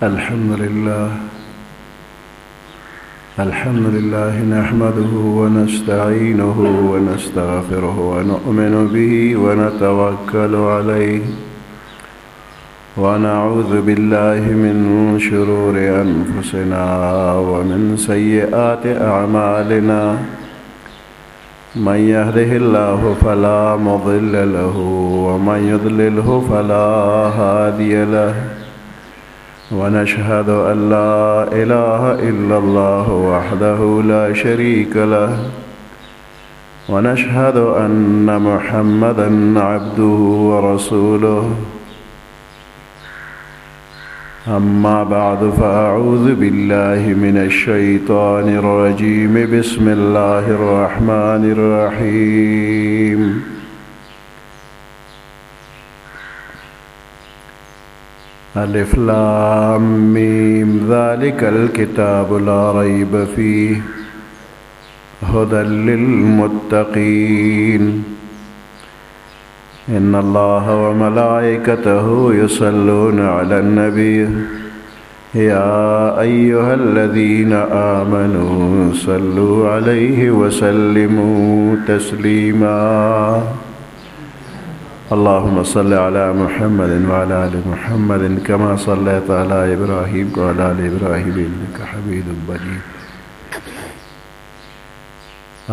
الحمد لله الحمد لله نحمده ونستعينه ونستغفره ونؤمن به ونتوكل عليه ونعوذ بالله من شرور أنفسنا ومن سيئات أعمالنا من يهده الله فلا مضل له ومن يضلله فلا هادي له ونشهد أن لا إله إلا الله وحده لا شريك له ونشهد أن محمدا عبده ورسوله أما بعد فأعوذ بالله من الشيطان الرجيم بسم الله الرحمن الرحيم ألف لام ميم ذلك الكتاب لا ريب فيه هدى للمتقين إن الله وملائكته يصلون على النبي يا أيها الذين آمنوا صلوا عليه وسلموا تسليما اللهم صل على محمد وعلى آل محمد كما صليت على إبراهيم وعلى آل إبراهيم إنك حميد مجيد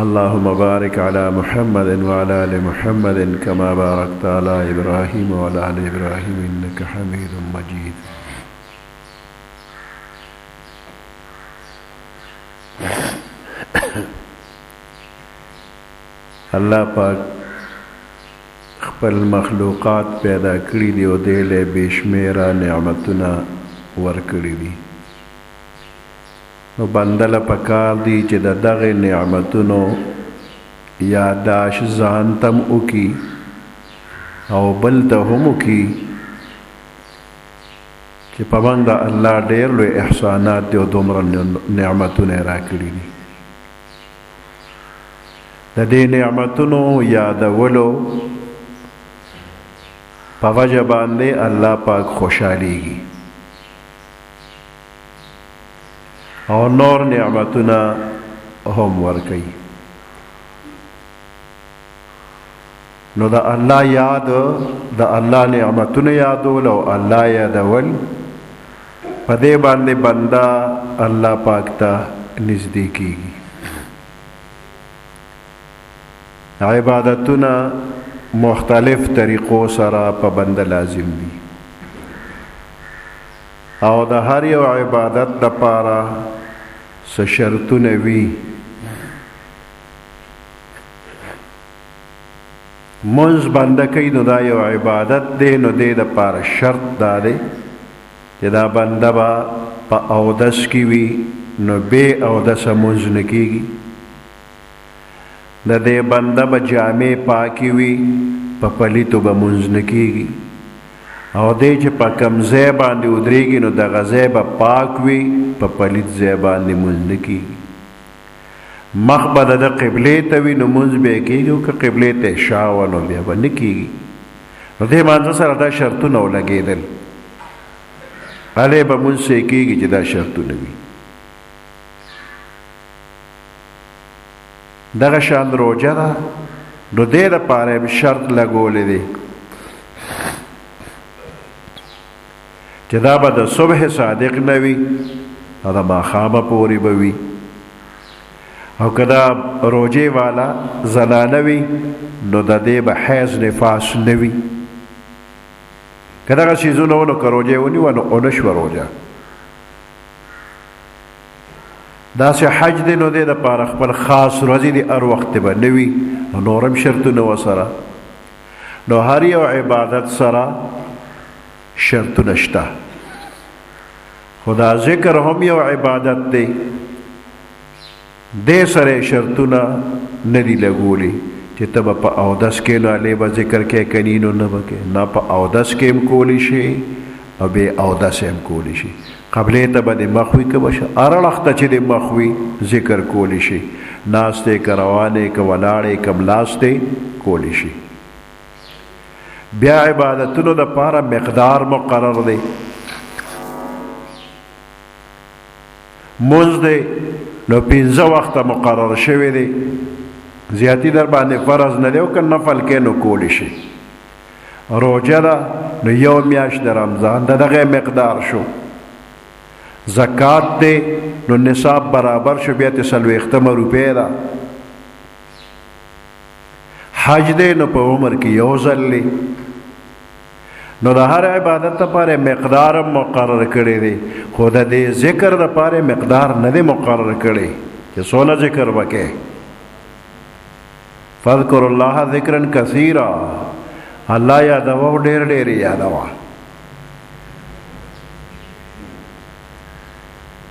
اللهم بارك على محمد وعلى ال محمد كما باركت على ابراهيم وعلى ال ابراهيم انك حميد مجيد الله پاک خپل مخلوقات پیدا کړی دی او دی له بشمیره نعمتونه ورکړي دي نو بنده له پکار دي چې د دغه نعمتونو یاداش ځان تم وکي او بل ته هم وکي چې په موږ د الله ډېر لوی احسانات دي او دومره نعمتونه یې راکړي دي. د دې نعمتونو یادولو په وجه باندې الله پاک خوشحاليږي او نور نعمتونه هم ورکوي. نو د الله یاد، د الله نعمتونه یادول او الله یادول، په دې باندې بنده الله پاک ته نږدې کیږي. عبادتونه مختلف طریقو سره په بنده لازم دي او د هر یو عبادت د پاره څه شرطونه وي. منځ بنده کوي نو دا یو عبادت دی، نو دې د پاره شرط دا دی چې دا بنده به په اودس کې وي، نو بې اودسه مونځ نه کېږي. د دې بنده به جامې پاکې وي، په پلیتو به مونځ نه کېږي. او دی چې په کوم ځای باندې ودرېږي نو دغه ځای به پاک وي، په پلیت ځای باندې مونځ نه کېږي. مخ به د ده قبلې ته وي نو مونځ به یې کېږي، او که قبلې ته یې شا وه نو بیا به نه کېږي. نو دې مانځه سره دا شرطونه ولګېدل، هلې به مونځ یې کېږي چې دا شرطونه وي. دغه شان روژه ده، نو دې دپاره هم شرط لګولی دی چې دا به د صبح صادق نه وي او د ماښامه پورې به وي، او که دا روژې والا زنانه وي نو د دې به حیض نفاس نه وي. که دغه څیزونه ونه که روژه یې ونیوه نو ونه شوه روژه. داسې حج دی نو دې دپاره خپل خاص ورځې دي، هر وخت به نه وي، نو نور هم شرطونه ورسره. نو هر یو عبادت سره شرطونه شته، خو دا ذکر هم یو عبادت دی، دې سره شرطونه نه دي لګولي چې ته به په اودس کې نو هلې به ذکر کې کني نو نه به کې، نه په اودس کې هم کولی شي او بې اودس هم کولی شي. قبلې ته به دې مخ وي که به شه، هر اړخ ته چې دې مخ وي ذکر کولی شي، ناست دی که روان دی که ولاړ دی که ملاست دی کولی شي. بیا عبادتونو د پاره مقدار مقرر دی. مونځ دی نو پنځه وخته مقرر شوی دی، زیاتی در باندې فرض نه دی، او که نفل کې نو کولی شي. روژه ده نو یو میاشت د رمضان د دغه مقدار شو. زکات دی نو نصاب برابر شو، بیا ته 40 روپۍ ده. حج دی نو په عمر کې یو ځل دی. نو د هر عبادت لپاره مقدار مقرر کړی دی، خو د دې ذکر لپاره مقدار نه دی مقرر کړی چې څونه ذکر وکې. فاذکر الله ذکرا کثیرا، الله یادوه، ډېر ډېر یادوه.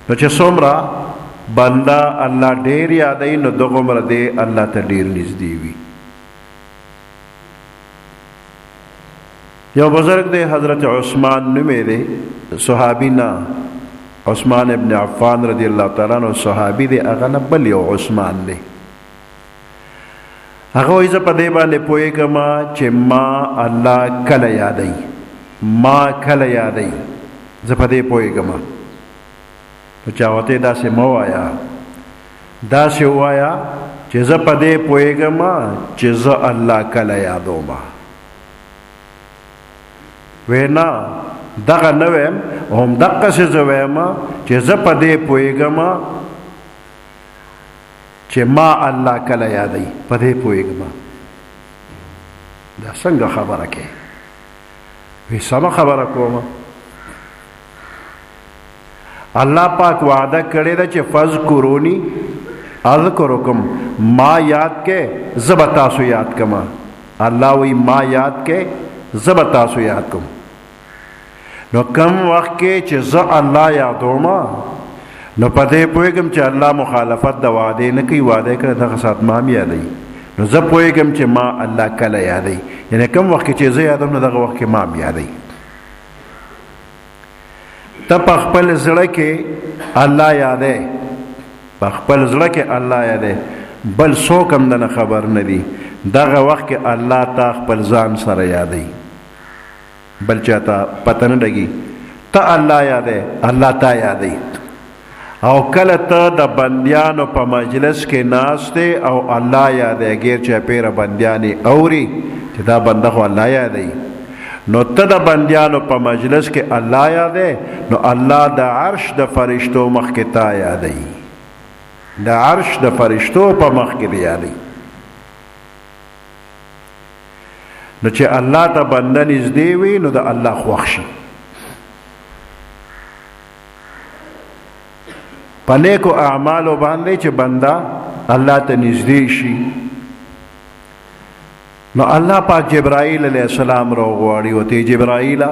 نو چې څومره بنده الله ډېر یادوي نو دغومره دی الله ته ډېر نږدې وي. یو بزرگ دی، حضرت عثمان نومې دی، صحابي نه، عثمان ابن عفان رضی الله تعالی عنہ صحابي دی، هغه نه بل یو عثمان دی. هغه وایي زه په دې باندې پوهېږم چې ما الله کله یادوي، ما کله یادوي، زه په دې پوهېږم. نو چا ورته داسې مه وایه، داسې ووایه چې زه په دې پوهېږم چې زه الله کله یادوم. وینا دغه نه وایم، هم دقسې زه وایم چې زه په دې پوهېږم چې ما الله کله یادوي، په دې پوهېږم. دا څنګه خبره کوې؟ وی سمه خبره کوم. الله پاک وعده کړې ده چې فذکروني اذکرکم، ما یاد کې زه به تاسو یاد کړم. الله وی ما یاد کې زه به تاسو یاد کوم. نو کم وخت کې چې زه الله یادوم نو په دې پوهېږم چې الله مخالفت د وعدې نه کوي، وعده کړې دغه ساعت ما هم یادوي. نو زه پوهېږم چې ما الله کله یادوي، یعنې کم وخت کې چې زه یادوم نو دغه وخت کې ما هم یادوي. ته په خپل زړه کې الله یادې، په خپل زړه کې الله یادې، بل څوک هم دنه خبر نه دي. دغه وخت کې الله تا خپل ځان سره یادوي، بل چاته پته نه لګي. ته الله یادې، الله تا یادوي. او کله ته د بندیانو په مجلس کې ناست دی او الله یادې، غیر چاپېره بندیان یې اوري چې دا بنده خو الله یادوي، نو ته د بندیانو په مجلس کې الله یادې، نو الله د عرش د فرشتو مخ کې تا یادوي، د عرش د فرشتو په مخ کې دی یادوي. نو چې الله ته بنده نږدې وي نو د الله خوښ شي. په نیکو اعمالو باندې چې بنده الله ته نږدې شي نو الله پاک جبرائیل علیہ السلام راوغواړي، ورته جبرائیله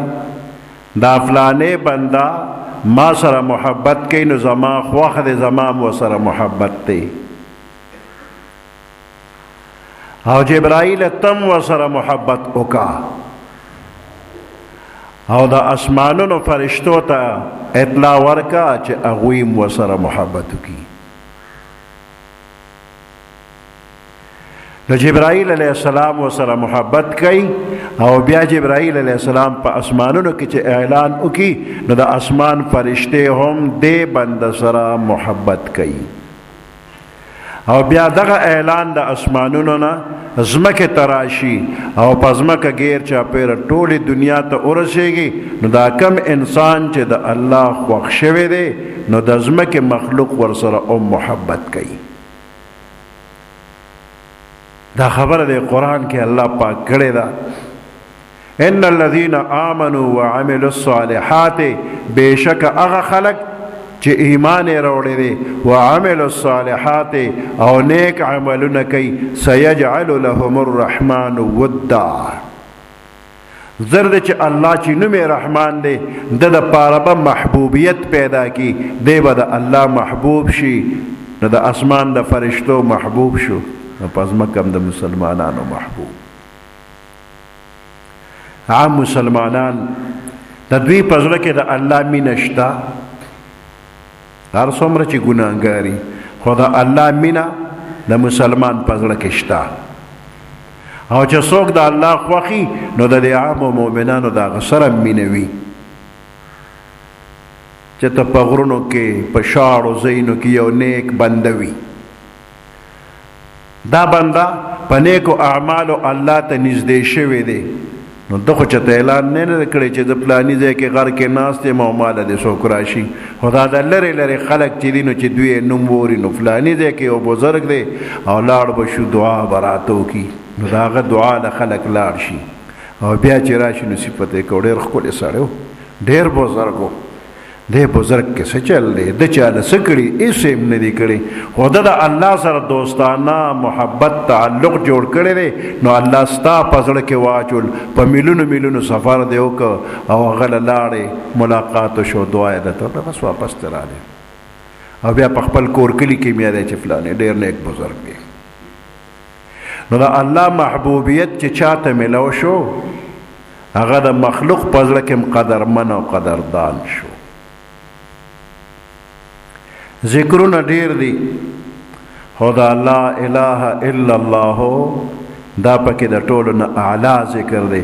دا فلانې بنده ما سره محبت کوي نو زما خوښ دی، زما هم ورسره محبت دی. او جبرائیل تم ورسره محبت وکا او د اسمانونو فرشتو ته اطلاع ورکا چې هغوی هم ورسره محبت وکړي. نو جبرائیل علیہ السلام ورسره محبت کوي او بیا جبرائیل علیہ السلام په اسمانونو کې چې اعلان وکړي نو د اسمان فرشتې هم دې بنده سره محبت کوي. او بیا دغه اعلان د اسمانونو نه ځمکې ته راشي او په ځمکه ګیر چاپېره ټولې دنیا ته ورسېږي. نو دا کم انسان چې د الله خوښ شوی دی نو د ځمکې مخلوق ورسره هم محبت کوي. دا خبره د قرآن کې الله پاک کړې ده، ان الذين آمنوا وعملوا الصالحات، بېشکه هغه خلک چې ایمان یې راوړی دی، وعملوا الصالحات او نیک عملونه کوي، سیجعل لهم الرحمن ودا. زر دی چې الله چې نوم یې رحمان دی د دپاره به محبوبیت پیدا کړي، دی به د الله محبوب شي. نو د اسمان د فرشتو محبوب شو، نو په ځمکه هم د مسلمانانو محبوب. عام مسلمانان د دوی په زړه کې د الله مینه شته، هر څومره چې ګناهګاري خو د الله مینه د مسلمان په زړه کې شته. او چې څوک د الله خوښي نو د دې عامو مؤمنانو د هغه سره مینه وي. چې ته په غرونو کې په شاړو ځایونو کې یو نیک بنده وي، دا بنده په نیکو اعمالو الله ته نږدې شوی دی، نو ده خو چاته اعلان نه کړی چې د فلاني ځای کې غر کې ناست یم او ماله دې څوک راشي. خو دا د لرې لرې خلک چې دي نو چې دوی یې نوم ووري نو فلاني ځای کې یو بزرګ دی او لاړ به شو دعا به راته وکړي، نو د هغه دعا له خلک لاړ شي او بیا چې راشي نو صفت یې کوي، ډېر ښکلی سړی و، ډېر بزرګ و، دې بزرګ کې څه چل دی، ده چاله څه کړي، هېڅ یې هم نه دي کړي، خو ده د الله سره دوستانه محبت تعلق جوړ کړی دی، نو الله ستا په زړه کې واچول، په میلونو میلونو سفر دی وکړ او هغه له لاړې ملاقات وشو، دعا یې درته وکړه، بس واپس ته راغلی او بیا په خپل کور کلي کې مې دی چې فلانی ډېر نیک بزرګ دی. نو د الله محبوبیت چې چاته میلاو شو هغه د مخلوق په زړه کې هم قدرمن او قدردان شو. ذکرونه ډیر دي، خو د لا اله الا الله دا پکې د ټولو نه اعلی ذکر دی.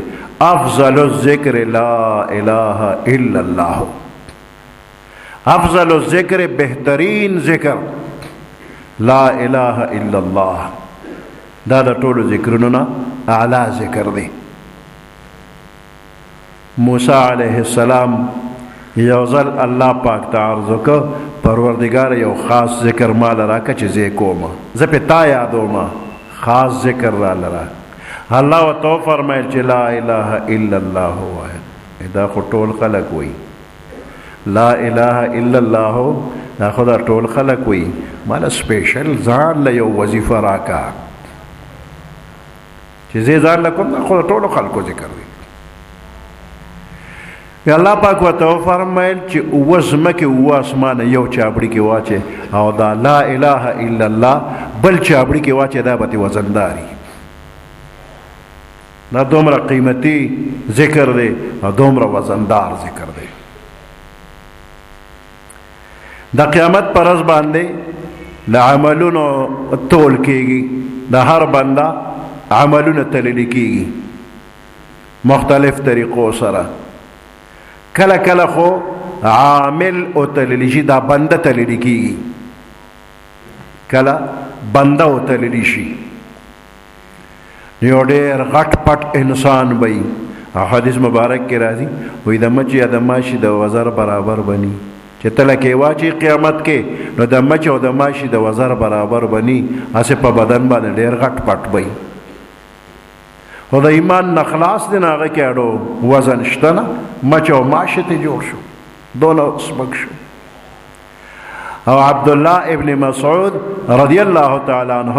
افضل الذکر لا اله الا الله، افضل الذکر بهترین ذکر لا اله الا الله، دا د ټولو ذکرونو نه اعلی ذکر دی. موسی علیه السلام یو ځل الله پاک ته عرض وکړ، پروردګار یو خاص ذکر مال راکه چې زه کوم، زه په تا یادوم، خاص ذکر را لره. الله ورته وفرمایل چې لا اله الا الله ووایه. دا خو ټول خلک وایي لا اله الا الله، دا خو دا ټول خلک وایي، ماله سپیشل ځان له یو وظیفه راکه چې زه ځان له کوم، دا خو ټولو خلکو ذکر دی. الله پاک ورته وفرمایل چې اووه ځمکې اووه اسمانه یو چابړي کې واچې او دا لا اله الا الله بل چابړي کې واچې، دا به ترې وزنداري. دا دومره قیمتي ذکر دی او دومره وزندار ذکر دی. د قیامت پر ورځ باندې د عملونو تول کېږي، د هر بنده عملونه تلل کېږي مختلف طریقو سره. کله کله خو عامل او تللی شي، دا بنده تللی کېږي، کله بنده او تللی شي. یو ډېر غټ پټ انسان به وي، او حدیث مبارک کې راځي وایي د مچ یا د ماشي د وزر برابر بني، چې تله کې واچي قیامت کې نو د مچ او د ماشي د وزر برابر بني، هسې په بدن باندې ډېر غټ پټ به وي. خو د ایمان نه خلاص دی، نه هغه کې اړو وزن شته نه، مچ او ماشي ته جوړ شو، دونه سپک شو. او عبدالله ابن مسعود رضی الله تعالی عنہ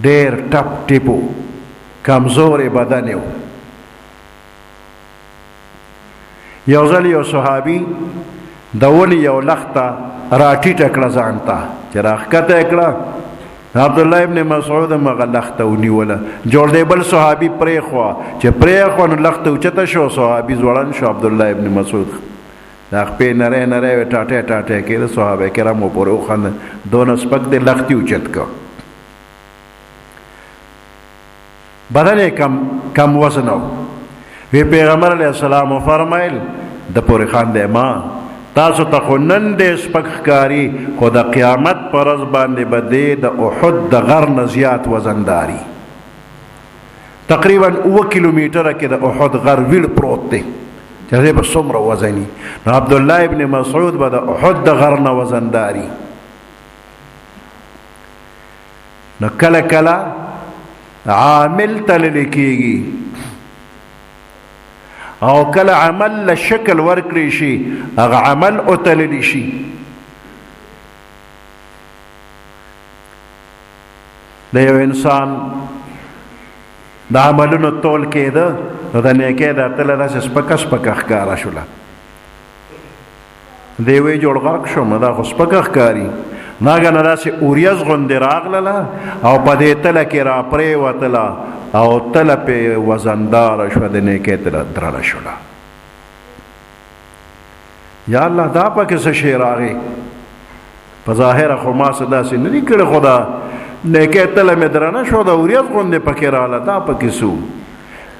ډېر ټپ ټیپو، کمزورې بدن یې و. یو ځل یو صحابي د ونې یو لخته راټیټه کړه ځان ته، چې راښکته یې کړه، عبدالله ابن مسعود هم هغه لخته ونیوله، جوړ دی بل صحابي پرېښوه، چې پرېښوه نو لخته اوچته شو، صحابي ځوړند شو. عبدالله ابن مسعود دا خپې نری نری وې، ټاټی ټاټی کېده، صحابه کرامو پورې وخندل، دونه سپک دی لختې اوچت کړ، بدن یې کم کم وزن و. وی پیغمبر علیه السلام وفرمایل د پورې خاندی ما، تاسو ته خو نن دی سپک ښکاري، خو د قیامت پر ورځ باندې به دی د احد د غر نه زیات وزنداري. تقریبا 7 کیلومتره کې د احد غر ویړ پروت دی، چې دی به څومره وزني. نو عبدالله ابن مسعود به د احد د غر نه وزنداري. نو کله کله عامل تلل کېږي او کله عمل له شکل ورکړی شي، هغه عمل او تللی شي. د یو انسان د عملونو تول کېده، نو د نیکۍ دا تله داسې سپکه سپکه ښکاره شوله. دی وی جوړ غرق شوم، دا خو سپکه ښکاري. ناګهانه داسې اوریځ غوندې راغلله او په دې تله کې را پرېوتله او تله پې وزنداره شوه، د نیکۍ تله درنه شوله. یا الله دا پکې څه شی راغی؟ په ظاهره خو ما څه داسې نه دي کړي، خو دا نیکۍ تله مې درنه شوه، دا اوریځ غوندې پکې راغله، دا پکې څه؟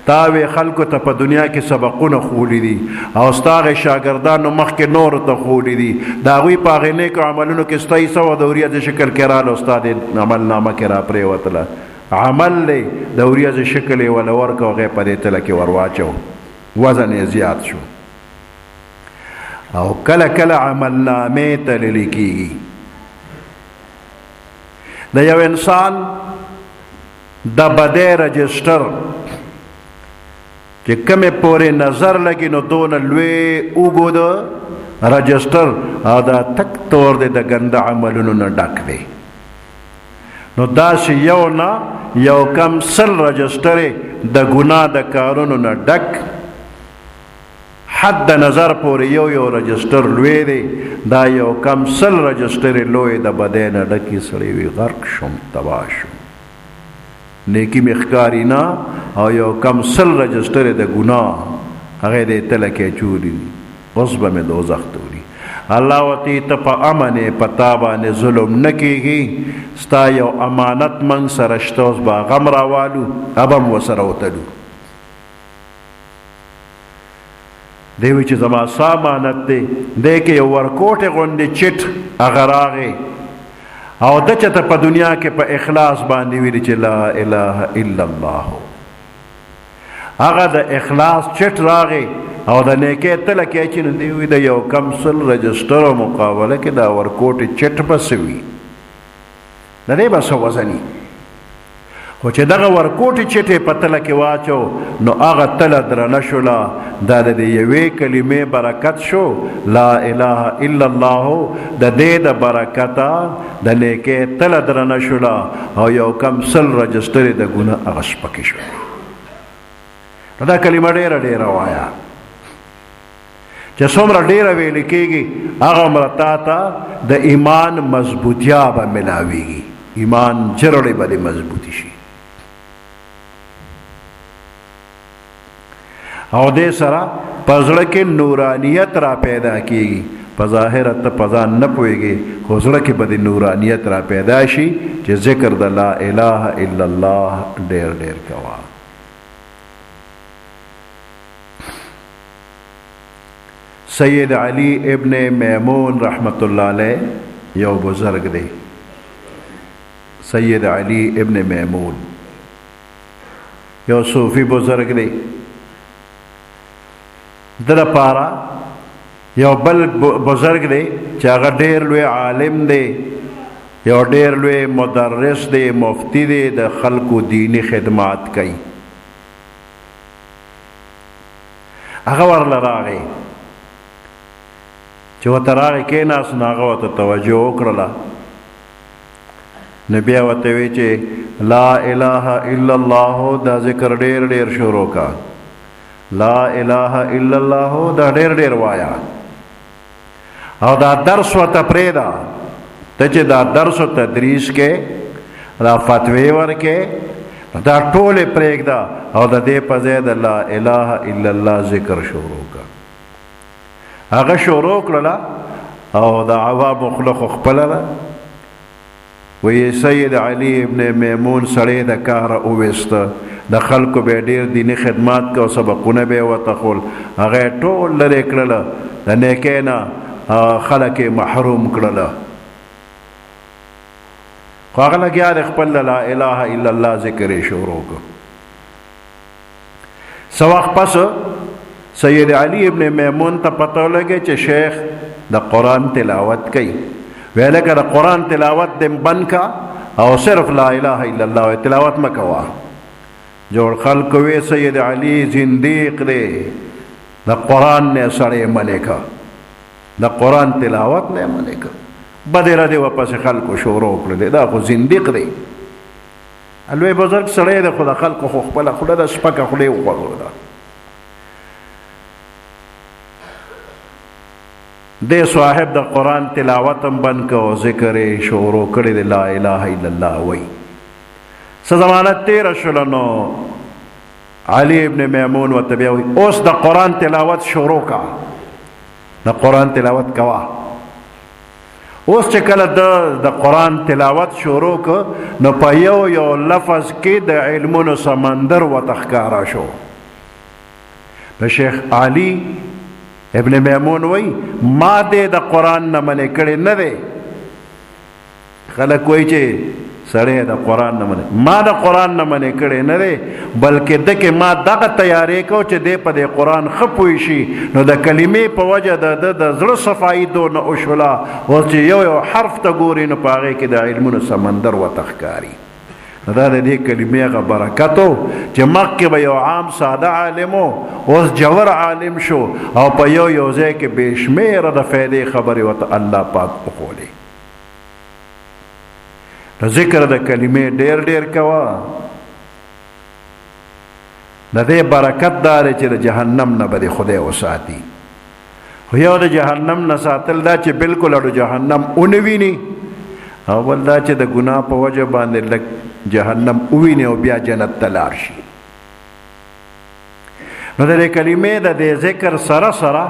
تا وې خلکو ته په دنیا کې سبقونه ښوولي دي او ستا هغې شاګردانو مخکې نورو ته ښوولي دي، د هغوی په هغې نیکو عملونو کې ستا حصه وه، د وریځې شکل کې راله او ستا دې عمل نامه کې راپرېوتله. عمل دی د وریځې شکل یې وله ورکړ، هغې په دې تله کې ورواچو، وزن یې زیات شو. او کله کله عمل نامې تللې کېږي. د یو انسان د بدې رجسټر چې کومې پورې نظر لګي نو دونه لوی اوږد رجسټر او دا تک تور دی، د ګنده عملونو نه ډک دی. نو داسې یو نه یو کم 100 رجسټر د ګناه د کارونو نه ډک، حد د نظر پورې یو یو رجسټر لوی دی، دا یو کم 100 رجسټر لوی د بدې نه ډکې سړی وي، غرق شوم، تباه شوم، نیکی مې ښکاري نه، او یو کم 100 رجسټر د ګناه هغې دې تله کې اچولي دي، اوس به مې دوزخ ته وړي. الله ورته ته په امن یې، په تا باندې ظلم نه کېږي، ستا یو امانت موږ سره شته، اوس به هغه هم راوالو، هغه به هم ورسره وتلو. دی وی چې زما څه امانت دی، دی کې یو ورکوټې غوندې چټ هغه راغی او ده چې ته په دنیا کې په اخلاص باندې ویلي چې لا اله الا الله، هغه د اخلاص چټ راغی او د نیکۍ تله کې اچي، نو دی وی د یو کم 100 رجسټرو مقابله کې دا ورکوټې چټ به څه وي، د دې به څه وزني. خو چې دغه ورکوټې چټې په تله کې واچو نو هغه تله درنه شوله، دا د دې یوې کلمې برکت شو، لا اله الا الله، د دې د برکته د نیکۍ تله درنه شوله او یو کم 100 رجسټرې د ګناه هغه سپکې شوې. نو دا کلمه ډېره ډېره وایه، چې څومره ډېره ویل کېږي هغه عمره تا ته د ایمان مضبوطیا به ملاویږي، ایمان جرړې به دې مضبوطې شي. او دې سره په زړه کې نورانیت را پیدا کېږي. په ظاهره ته په ځان نه پوهېږې، خو زړه کې به دې نورانیت را پیدا شي چې ذکر د لا اله الا الله ډېر ډېر کوه. سید علی ابن میمون رحمت الله علیه یو بزرگ دی، سید علی ابن میمون یو صوفي بزرگ دی. د لپاره یو بل بزرگ دی چې هغه ډېر لوی عالم دی، یو ډېر لوی مدرس دی، مفتی دی، د خلکو دیني خدمات کوي. هغه ورله راغی، چې ورته راغی کېناست، نو هغه ورته توجه وکړله. نو بیا ورته وی چې لا اله الا الله دا ذکر ډېر ډېر شروع کا، لا اله الا الله دا ډېر ډېر وایا، او دا درس ورته پرېږده، ته چې دا درس و تدریس کې، دا فتوی ورکې، دا ټولې پرېږده او د دې په ځای د لا اله الا الله ذکر شروع کړه. هغه شروع کړله او د عوامو خوله خو خپله ده. وایي سید علی ابن میمون سړی د کاره وویسته، د خلکو به ډېر دیني خدمات کو، سبقونه به یې ورته ښول، هغه یې ټول لرې کړله، د نیکۍ نه خلک یې محروم کړله. خو هغه لګیا دی خپل لا اله الا الله ذکر یې شروع کړ. څه وخت پس سید علی ابن میمون ته پته ولګی چې شیخ د قرآن تلاوت کوي. ویل که د قرآن تلاوت دې بند کا او صرف لا اله الا الله تلاوت مه کوه. جوړ خلکو وی سید علی زندیق دی، د قرآن نه سړی منې کا، د قرآن تلاوت نه منې کا. بدې ردې ورپسې خلکو شروع کړلې، دا خو زندیق دی، لوی بزرګ سړی دی، خو د خلکو خو خپله خوله ده، سپکه خوله یې وخوړله. دې صاحب د قرآن تلاوت هم بند کړ او ذکر یې شروع کړی دی، لا اله الا الله وایي. څه زمانه تېره شوله نو علی ابن میمون ورته بیا وایي اوس د قرآن تلاوت شروع کړه، د قرآن تلاوت کوه. اوس چې کله د قرآن تلاوت شروع کړ نو په یو یو لفظ کې د علمونو سمندر ورته ښکاره شو. نو شیخ علي ابن میمون وای ما دې د قران نه منې کړي نه دی. خلک وای چې سړی د قران نه منې، ما د قران نه منې کړي نه دی، بلکې دکې ما دغه تیارې کو چې دې په دې قران خپوي شي. نو د کلمې په وجه د د زړه صفائی دو نه اوشولا، اوس چې یو یو حرف ته ګوري نو په هغې کې د علمونو سمندر ورته ښکاري. دا د دې کلمې هغه برکت و چې مخکې به یو عام ساده عالم و، اوس جور عالم شو او په یو یو ځای کې بې شمېره د فایدې خبرې ورته الله پاک وښولې. نو ذکر د کلمې ډېر ډېر کوه، د دې برکت دا دی چې د جهنم نه به دې خدای وساتي. خو یو د جهنم نه ساتل دا چې بالکل اړو جهنم ونه ویني، او بل دا چې د ګناه په وجه باندې لږ جهنم وویني او بیا جنت ته لاړ شي. نو د دې کلمې د دې ذکر سره سره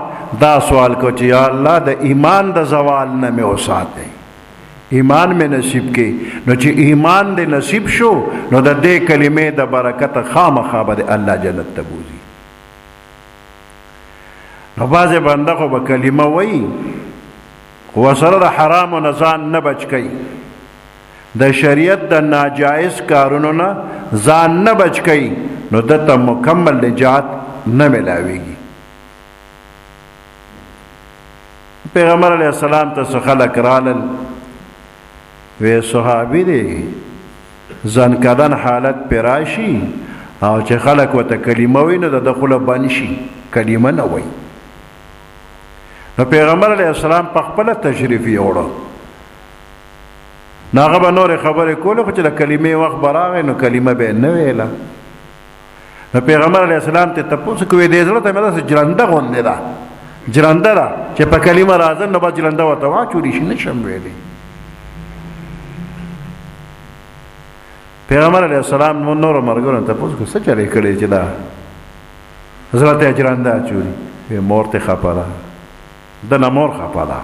دا سوال کو چې یا الله د ایمان د زوال نه مې وساتې، ایمان مې نصیب کې. نو چې ایمان دې نصیب شو نو د دې کلمې د برکت خامخا به دې الله جنت ته بوځي. نو بعضې بنده خو به کلمه وایي خو ورسره د حرامو نه ځان نه بچ کوي، د شریعت د ناجایز کارونو نه ځان نه بچ کوي، نو ده ته مکمل نجات نه ملاویږي. پیغمبر علیه السلام ته څه خلک رالل، وی صحابي دی ځنکدن حالت پرې راشي او چې خلک ورته کلمه وایي نو د ده خوله بند شي، کلمه نه وایي. نو پیغمبر علیه السلام په خپله تشریف یوړه، نو هغه به نورې خبرې کولې، خو چې د کلمې وخت به راغی نو کلمه به یې نه ویله. نو پیغمبر علیه السلام ته تپوس کوي، دې زړه ته مې داسې جرنده غوندې ده، جرنده ده چې په کلمه راځم نو به جرنده ورته واچولی شي، نه شم ویلی. پیغمبر علیه السلام نو نورو ملګرو ته تپوس کوي، څه چل یې کړی چې دا زړه ته یې جرنده اچولي؟ وایي مور ته خفه ده، د نه مور خفه ده.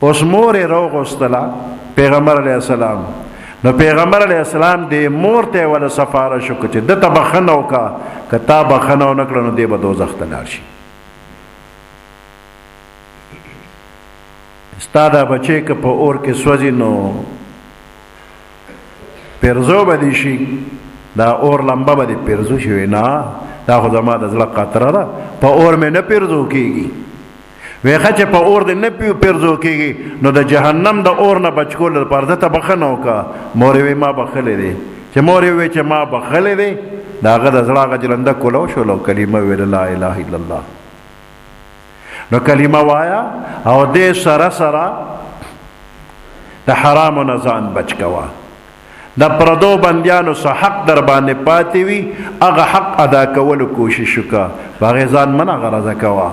اوس مور یې راوغوستله پیغمبر علیه السلام. نو پیغمبر علیه السلام دې مور ته وله سفارش وکړه چې ده ته بخښنه وکړه، که تا بخښنه ونه کړه نو دی به دوزخ ته لاړ شي. ستا دا بچی که په اور کې سوځي نو پیرزو به دې شي، دا اور لمبه به دې پیرزو شي. وایي نه، دا خو زما د زړه قطره ده، په اور مې نه پیرزو کېږي. وی ښه چې په اور دې نه پیرزو کېږي نو د جهنم د اور نه بچ کولو لپاره ده ته بخښنه وکړه. مور یې وایي ما بخښلی دی. چې مور یې وایي چې ما بخښلی دی، د هغه د زړه هغه جلنده کولاو شول او کلمه ویله لا اله الا الله. نو کلمه وایا او دې سره سره د حرامو نه ځان بچ کوه، د پردو بندیانو څه حق در باندې پاتې وي هغه حق ادا کولو کوشش وکړه، په هغې ځان مه ناغرضه کوه.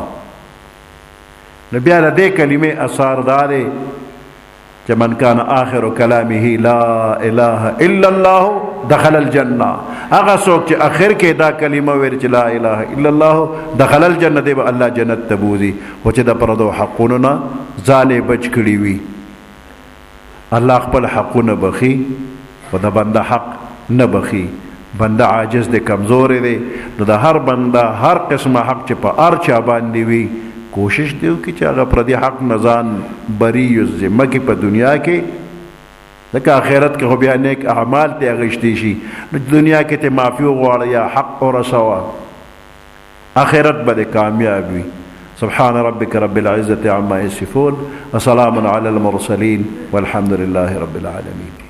نو بیا د دې کلمې اثار دا دی چې من کان آخر کلامه لا اله الا الله دخل الجنه. هغه څوک چې اخر کې دا کلمه ویل چې لا اله الا الله دخل الجنه، دی به الله جنت ته بوځي. خو چې د پردو حقونو نه ځان یې بچ کړي وي، الله خپل حقونه بخي خو د بنده حق نه بخي. بنده عاجز دی، کمزوری دی، نو د هر بنده هر قسمه حق چې په هر چا باندې وي کوشش دی وکړي چې هغه پردي حق نه ځان بری الذمه کې په دنیا کې، ځکه آخرت کې خو بیا نیک اعمال ته اخیستی شي. نو دنیا کې ته معافي وغواړه یا حق ورسوه، آخرت به دې کامیاب وي. سبحان ربك رب العزة عما يصفون وسلام على المرسلين والحمد لله رب العالمين.